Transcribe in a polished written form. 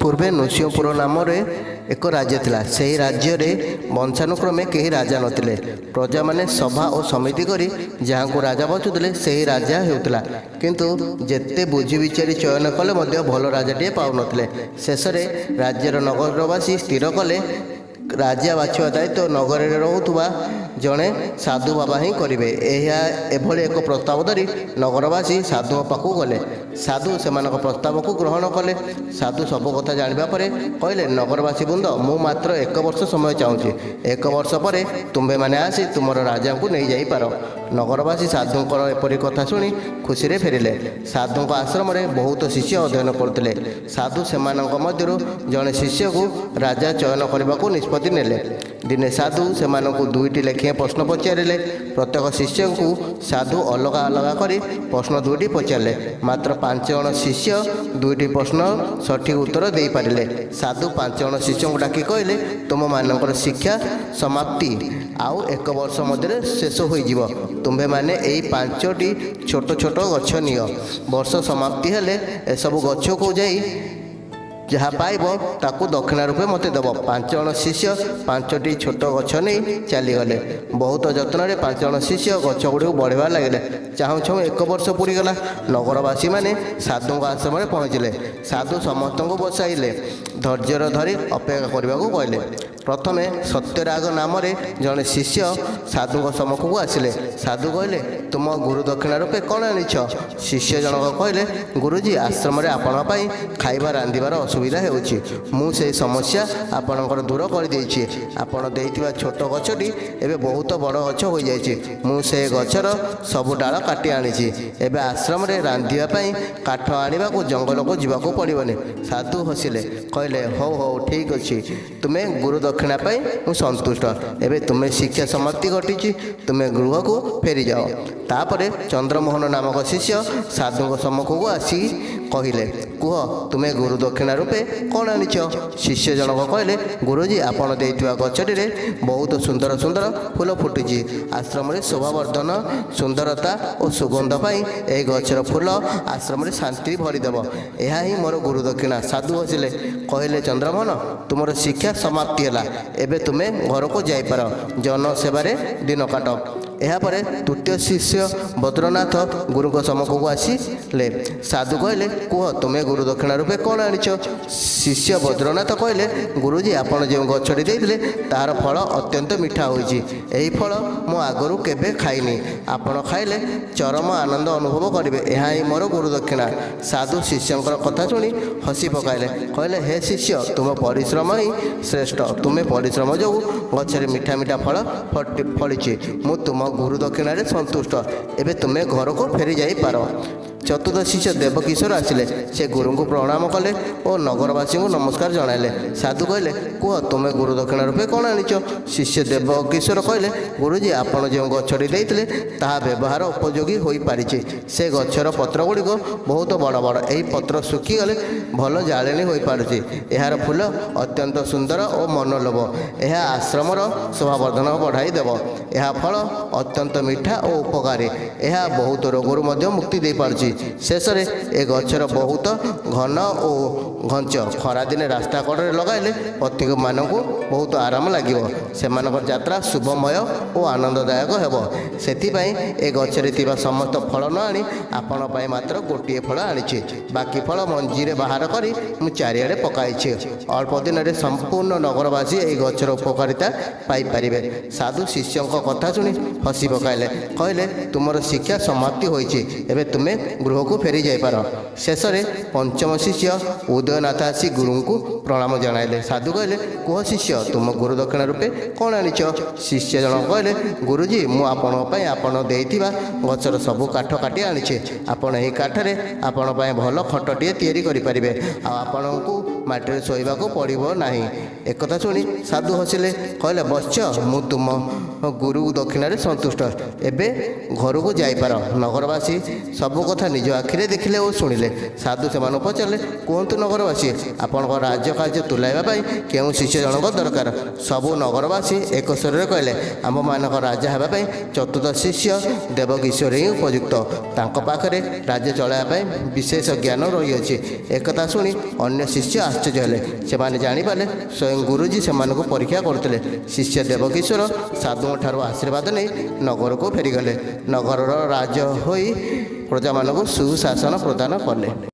ପୂର୍ବେ ନୃସିଂହପୁର ନାମରେ ଏକ ରାଜ୍ୟ ଥିଲା। ସେହି ରାଜ୍ୟରେ ବଂଶାନୁକ୍ରମେ କେହି ରାଜା ନଥିଲେ। ପ୍ରଜାମାନେ ସଭା ଓ ସମିତି କରି ଯାହାଙ୍କୁ ରାଜା ବାଛୁଥିଲେ, ସେହି ରାଜା ହେଉଥିଲା। କିନ୍ତୁ ଯେତେ ବୁଝି ବିଚାରି ଚୟନ କଲେ ମଧ୍ୟ ଭଲ ରାଜାଟିଏ ପାଉନଥିଲେ। ଶେଷରେ ରାଜ୍ୟର ନଗରବାସୀ ସ୍ଥିର କଲେ, ରାଜା ବାଛିବା ଦାୟିତ୍ୱ ନଗରରେ ରହୁଥିବା ଜଣେ ସାଧୁ ବାବା ହିଁ କରିବେ। ଏହା ଏଭଳି ଏକ ପ୍ରସ୍ତାବ ଧରି ନଗରବାସୀ ସାଧୁଙ୍କ ପାଖକୁ ଗଲେ। ସାଧୁ ସେମାନଙ୍କ ପ୍ରସ୍ତାବକୁ ଗ୍ରହଣ କଲେ। ସାଧୁ ସବୁ କଥା ଜାଣିବା ପରେ କହିଲେ, "ନଗରବାସୀ ବୃନ୍ଦ, ମୁଁ ମାତ୍ର ଏକ ବର୍ଷ ସମୟ ଚାହୁଁଛି। ଏକ ବର୍ଷ ପରେ ତୁମ୍ଭେମାନେ ଆସି ତୁମର ରାଜାଙ୍କୁ ନେଇଯାଇପାର।" ନଗରବାସୀ ସାଧୁଙ୍କର ଏପରି କଥା ଶୁଣି ଖୁସିରେ ଫେରିଲେ। ସାଧୁଙ୍କ ଆଶ୍ରମରେ ବହୁତ ଶିଷ୍ୟ ଅଧ୍ୟୟନ କରୁଥିଲେ। ସାଧୁ ସେମାନଙ୍କ ମଧ୍ୟରୁ ଜଣେ ଶିଷ୍ୟକୁ ରାଜା ଚୟନ କରିବାକୁ ନିଷ୍ପତ୍ତି ନେଲେ। ଦିନେ ସାଧୁ ସେମାନଙ୍କୁ ଦୁଇଟି ଲେଖାଏଁ ପ୍ରଶ୍ନ ପଚାରିଲେ। ପ୍ରତ୍ୟେକ ଶିଷ୍ୟଙ୍କୁ ସାଧୁ ଅଲଗା ଅଲଗା କରି ପ୍ରଶ୍ନ ଦୁଇଟି ପଚାରିଲେ। ମାତ୍ର ପାଞ୍ଚ ଜଣ ଶିଷ୍ୟ ଦୁଇଟି ପ୍ରଶ୍ନ ସଠିକ୍ ଉତ୍ତର ଦେଇପାରିଲେ। ସାଧୁ ପାଞ୍ଚ ଜଣ ଶିଷ୍ୟଙ୍କୁ ଡାକି କହିଲେ, "ତୁମମାନଙ୍କର ଶିକ୍ଷା ସମାପ୍ତି ଆଉ ଏକ ବର୍ଷ ମଧ୍ୟରେ ଶେଷ ହୋଇଯିବ। ତୁମ୍ଭେମାନେ ଏଇ ପାଞ୍ଚଟି ଛୋଟ ଛୋଟ ଗଛ ନିଅ। ବର୍ଷ ସମାପ୍ତି ହେଲେ ଏସବୁ ଗଛକୁ ଯାଇ ଯାହା ପାଇବ, ତାକୁ ଦକ୍ଷିଣା ରୂପେ ମୋତେ ଦେବ।" ପାଞ୍ଚ ଜଣ ଶିଷ୍ୟ ପାଞ୍ଚଟି ଛୋଟ ଗଛ ନେଇ ଚାଲିଗଲେ। ବହୁତ ଯତ୍ନରେ ପାଞ୍ଚ ଜଣ ଶିଷ୍ୟ ଗଛ ଗୁଡ଼ିକୁ ବଢ଼ିବାରେ ଲାଗିଲେ। ଚାହୁଁ ଚାହୁଁ ଏକ ବର୍ଷ ପୂରିଗଲା। ନଗରବାସୀମାନେ ସାଧୁଙ୍କ ଆଶ୍ରମରେ ପହଞ୍ଚିଲେ। ସାଧୁ ସମସ୍ତଙ୍କୁ ବସାଇଲେ। ଧୈର୍ଯ୍ୟର ଧରି ଅପେକ୍ଷା କରିବାକୁ କହିଲେ। ପ୍ରଥମେ ସତ୍ୟରାଗ ନାମରେ ଜଣେ ଶିଷ୍ୟ ସାଧୁଙ୍କ ସମ୍ମୁଖକୁ ଆସିଲେ। ସାଧୁ କହିଲେ, "ତୁମ ଗୁରୁ ଦକ୍ଷିଣା ରୂପେ କ'ଣ ଆଣିଛ?" ଶିଷ୍ୟ ଜଣକ କହିଲେ, "ଗୁରୁଜୀ, ଆଶ୍ରମରେ ଆପଣଙ୍କ ପାଇଁ ଖାଇବା ରାନ୍ଧିବାର ଅସୁବିଧା ହେଉଛି। ମୁଁ ସେହି ସମସ୍ୟା ଆପଣଙ୍କର ଦୂର କରିଦେଇଛି। ଆପଣ ଦେଇଥିବା ଛୋଟ ଗଛଟି ଏବେ ବହୁତ ବଡ଼ ଗଛ ହୋଇଯାଇଛି। ମୁଁ ସେ ଗଛର ସବୁ ଡାଳ କାଟି ଆଣିଛି। ଏବେ ଆଶ୍ରମରେ ରାନ୍ଧିବା ପାଇଁ କାଠ ଆଣିବାକୁ ଜଙ୍ଗଲକୁ ଯିବାକୁ ପଡ଼ିବନି।" ସାଧୁ ହସିଲେ। କହିଲେ, "ହଉ ହଉ, ଠିକ୍ ଅଛି। ତୁମେ ଗୁରୁ ଦକ୍ଷିଣା ପାଇଁ ମୁଁ ସନ୍ତୁଷ୍ଟ। ଏବେ ତୁମେ ଶିକ୍ଷା ସମାପ୍ତି ଘଟିଛି। ତୁମେ ଗୃହକୁ ଫେରିଯାଅ।" ତାପରେ ଚନ୍ଦ୍ରମୋହନ ନାମକ ଶିଷ୍ୟ ସାଧୁଙ୍କ ସମ୍ମୁଖକୁ ଆସି କହିଲେ, "କୁହ, ତୁମେ ଗୁରୁ ଦକ୍ଷିଣା ରୂପେ କ'ଣ ଆଣିଛ?" ଶିଷ୍ୟ ଜଣକ କହିଲେ, "ଗୁରୁଜୀ, ଆପଣ ଦେଇଥିବା ଗଛଟିରେ ବହୁତ ସୁନ୍ଦର ସୁନ୍ଦର ଫୁଲ ଫୁଟିଛି। ଆଶ୍ରମରେ ଶୋଭାବର୍ଦ୍ଧନ, ସୁନ୍ଦରତା ଓ ସୁଗନ୍ଧ ପାଇଁ ଏହି ଗଛର ଫୁଲ ଆଶ୍ରମରେ ଶାନ୍ତି ଭରିଦେବ। ଏହା ହିଁ ମୋର ଗୁରୁ ଦକ୍ଷିଣା।" ସାଧୁ ହସିଲେ। କହିଲେ, "ଚନ୍ଦ୍ରମୋହନ, ତୁମର ଶିକ୍ଷା ସମାପ୍ତି ହେଲା। ଏବେ ତୁମେ ଘରକୁ ଯାଇପାର। ଜନସେବାରେ ଦିନ କାଟ।" ଏହାପରେ ତୃତୀୟ ଶିଷ୍ୟ ବଦ୍ରନାଥ ଗୁରୁଙ୍କ ସମ୍ମୁଖକୁ ଆସିଲେ। ସାଧୁ କହିଲେ, "କୁହ, ତୁମେ ଗୁରୁ ଦକ୍ଷିଣା ରୂପେ କ'ଣ ଆଣିଛ?" ଶିଷ୍ୟ ବଦ୍ରନାଥ କହିଲେ, "ଗୁରୁଜୀ, ଆପଣ ଯେଉଁ ଗଛଟି ଦେଇଥିଲେ, ତାହାର ଫଳ ଅତ୍ୟନ୍ତ ମିଠା ହୋଇଛି। ଏହି ଫଳ ମୁଁ ଆଗରୁ କେବେ ଖାଇନି। ଆପଣ ଖାଇଲେ ଚରମ ଆନନ୍ଦ ଅନୁଭବ କରିବେ। ଏହା ହିଁ ମୋର ଗୁରୁ ଦକ୍ଷିଣା।" ସାଧୁ ଶିଷ୍ୟଙ୍କର କଥା ଶୁଣି ହସି ପକାଇଲେ। କହିଲେ, "ହେ ଶିଷ୍ୟ, ତୁମ ପରିଶ୍ରମ ହିଁ ଶ୍ରେଷ୍ଠ। ତୁମେ ପରିଶ୍ରମ ଯୋଗୁଁ ଗଛରେ ମିଠା ମିଠା ଫଳ ଫଳିଛି। ମୁଁ ତୁମ ଗୁରୁ ଦକ୍ଷିଣାରେ ସନ୍ତୁଷ୍ଟ। ଏବେ ତୁମେ ଘରକୁ ଫେରି ଯାଇପାର।" ଚତୁର୍ଥ ଶିଷ୍ୟ ଦେବକିଶୋର ଆସିଲେ। ସେ ଗୁରୁଙ୍କୁ ପ୍ରଣାମ କଲେ ଓ ନଗରବାସୀଙ୍କୁ ନମସ୍କାର ଜଣାଇଲେ। ସାଧୁ କହିଲେ, "କୁହ, ତୁମେ ଗୁରୁ ଦକ୍ଷିଣା ରୂପେ କ'ଣ ଆଣିଛ?" ଶିଷ୍ୟ ଦେବକିଶୋର କହିଲେ, "ଗୁରୁଜୀ, ଆପଣ ଯେଉଁ ଗଛଟି ଦେଇଥିଲେ, ତାହା ବ୍ୟବହାର ଉପଯୋଗୀ ହୋଇପାରିଛି। ସେ ଗଛର ପତ୍ର ଗୁଡ଼ିକ ବହୁତ ବଡ଼ ବଡ଼। ଏହି ପତ୍ର ଶୁଖିଗଲେ ଭଲ ଜାଳେଣୀ ହୋଇପାରୁଛି। ଏହାର ଫୁଲ ଅତ୍ୟନ୍ତ ସୁନ୍ଦର ଓ ମନୋଲୋଭ। ଏହା ଆଶ୍ରମର ଶୋଭାବର୍ଦ୍ଧନ ବଢ଼ାଇ ଦେବ। ଏହା ଫଳ ଅତ୍ୟନ୍ତ ମିଠା ଓ ଉପକାରୀ। ଏହା ବହୁତ ରୋଗରୁ ମଧ୍ୟ ମୁକ୍ତି ଦେଇପାରୁଛି। ଶେଷରେ ଏ ଗଛର ବହୁତ ଘନ ଓ ଘଞ୍ଚ। ଖରାଦିନେ ରାସ୍ତା କଡ଼ରେ ଲଗାଇଲେ ପଥିକମାନଙ୍କୁ ବହୁତ ଆରାମ ଲାଗିବ। ସେମାନଙ୍କର ଯାତ୍ରା ଶୁଭମୟ ଓ ଆନନ୍ଦଦାୟକ ହେବ। ସେଥିପାଇଁ ଏ ଗଛରେ ଥିବା ସମସ୍ତ ଫଳ ନ ଆଣି ଆପଣଙ୍କ ପାଇଁ ମାତ୍ର ଗୋଟିଏ ଫଳ ଆଣିଛି। ବାକି ଫଳ ମଞ୍ଜିରେ ବାହାର କରି ମୁଁ ଚାରିଆଡ଼େ ପକାଇଛି। ଅଳ୍ପ ଦିନରେ ସମ୍ପୂର୍ଣ୍ଣ ନଗରବାସୀ ଏହି ଗଛର ଉପକାରିତା ପାଇପାରିବେ।" ସାଧୁ ଶିଷ୍ୟଙ୍କ କଥା ଶୁଣି ହସି ପକାଇଲେ। କହିଲେ, "ତୁମର ଶିକ୍ଷା ସମାପ୍ତି ହୋଇଛି। ଏବେ ତୁମେ ଗୃହକୁ ଫେରି ଯାଇପାର।" ଶେଷରେ ପଞ୍ଚମ ଶିଷ୍ୟ ଉଦୟନାଥ ଆସି ଗୁରୁଙ୍କୁ ପ୍ରଣାମ ଜଣାଇଲେ। ସାଧୁ କହିଲେ, "କୁହ ଶିଷ୍ୟ, ତୁମ ଗୁରୁ ଦକ୍ଷିଣା ରୂପେ କ'ଣ ଆଣିଛ?" ଶିଷ୍ୟ ଜଣକ କହିଲେ, "ଗୁରୁଜୀ, ମୁଁ ଆପଣଙ୍କ ପାଇଁ ଆପଣ ଦେଇଥିବା ଗଛର ସବୁ କାଠ କାଟି ଆଣିଛି। ଆପଣ ଏହି କାଠରେ ଆପଣଙ୍କ ପାଇଁ ଭଲ ଖଟଟିଏ ତିଆରି କରିପାରିବେ। ଆଉ ଆପଣଙ୍କୁ ମାଟିରେ ଶୋଇବାକୁ ପଡ଼ିବ ନାହିଁ।" ଏକଥା ଶୁଣି ସାଧୁ ହସିଲେ। କହିଲେ, "ବତ୍ସ, ମୁଁ ତୁମ ଗୁରୁ ଦକ୍ଷିଣାରେ ସନ୍ତୁଷ୍ଟ। ଏବେ ଘରକୁ ଯାଇପାର।" ନଗରବାସୀ ସବୁ କଥା ନିଜ ଆଖିରେ ଦେଖିଲେ ଓ ଶୁଣିଲେ। ସାଧୁ ସେମାନଙ୍କୁ ପଚାରିଲେ, "କୁହନ୍ତୁ ନଗରବାସୀ, ଆପଣଙ୍କ ରାଜ୍ୟ କାର୍ଯ୍ୟ ତୁଲାଇବା ପାଇଁ କେଉଁ ଶିଷ୍ୟ ଜଣକ ଦରକାର?" ସବୁ ନଗରବାସୀ ଏକ ସ୍ୱରରେ କହିଲେ, "ଆମ୍ଭମାନଙ୍କ ରାଜା ହେବା ପାଇଁ ଚତୁର୍ଥ ଶିଷ୍ୟ ଦେବକିଶୋର ହିଁ ଉପଯୁକ୍ତ। ତାଙ୍କ ପାଖରେ ରାଜ୍ୟ ଚଳାଇବା ପାଇଁ ବିଶେଷ ଜ୍ଞାନ ରହିଅଛି।" ଏକଥା ଶୁଣି ଅନ୍ୟ ଶିଷ୍ୟ ଆଶ୍ଚର୍ଯ୍ୟ ଆଶ୍ଚର୍ଯ୍ୟ ହେଲେ। ସେମାନେ ଜାଣିପାରିଲେ, ସ୍ୱୟଂ ଗୁରୁଜୀ ସେମାନଙ୍କୁ ପରୀକ୍ଷା କରୁଥିଲେ। ଶିଷ୍ୟ ଦେବକିଶୋର ସାଧୁଙ୍କ ଠାରୁ ଆଶୀର୍ବାଦ ନେଇ ନଗରକୁ ଫେରିଗଲେ। ନଗରର ରାଜା ହୋଇ ପ୍ରଜାମାନଙ୍କୁ ସୁଶାସନ ପ୍ରଦାନ କଲେ।